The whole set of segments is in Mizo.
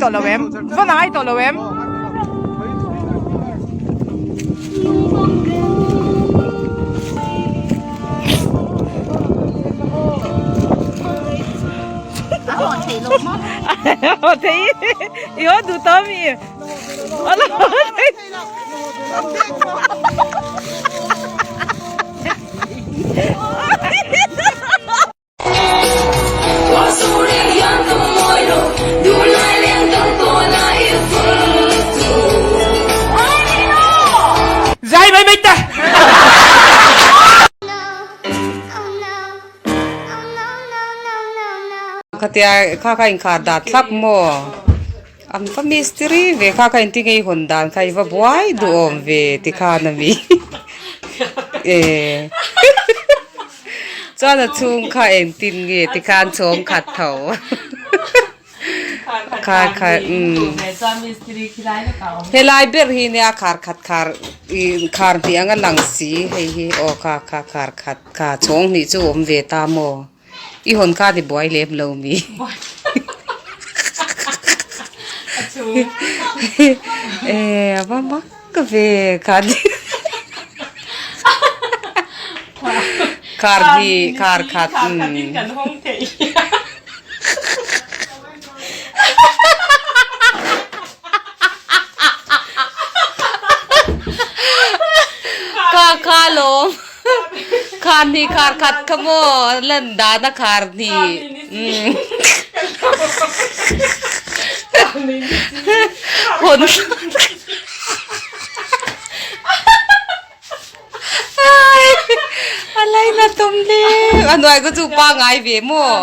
tawh lo em? Vawn a ngai tawh lo em? A haw thei i haw duh tawh ami? A la haw thei. Zai mai mai teh! Khatia kha kha inkhar dat thlap maw? An va mistiri ve kha kha inti ngei hawn dan kha i va buai duhawm ve ti khan a mi e chuan a chhung kha engtin nge ti khan chhawng khat tho kha kha umm helai ber hi nia khar khat khar ih khar hnih anga lang si hei hi aw kha kha khar khat kha chhawng hnih chu awm ve ta maw. I hawn kha ti buai lem lo mi. E a va mak ka ve kha ni. Khar hi khar khat. Khar khatin kan hawng thei. Kha kha lawm. Khar hnih khar khat kha maw lan dan a khar hnih hawn a laina tum hle a hnuai kha chu pangai ve maw.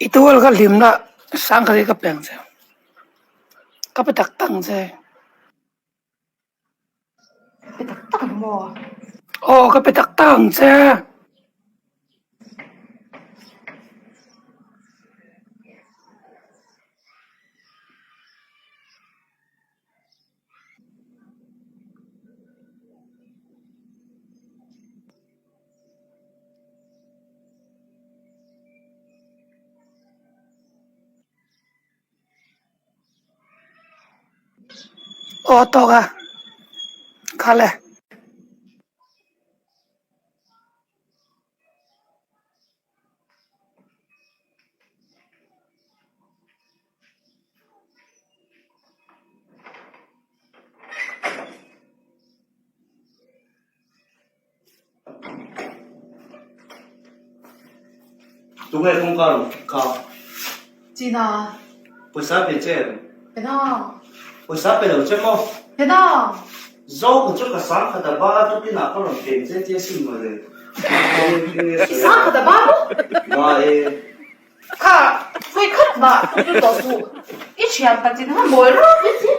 I tual ka hlimna sangkhat hi ka peng che. Ka pe tak tak ang che. Pe tak tak ang maw? Aw ka pe tak tak ang che. Aw a tawk a, khal e. Tunge kawngka rawh kha. China. Pawisa pe che em? Pe na. Pawisa pe lo che maw? Pe na. Zo ka chu ka sang khat a ba tukin ah ka rawn peng che che sin maw le. I sang khat a ba maw? Ba e. Kha, vawi khat mah tu tawh suh. I thian patling kha mawi reuh mai si.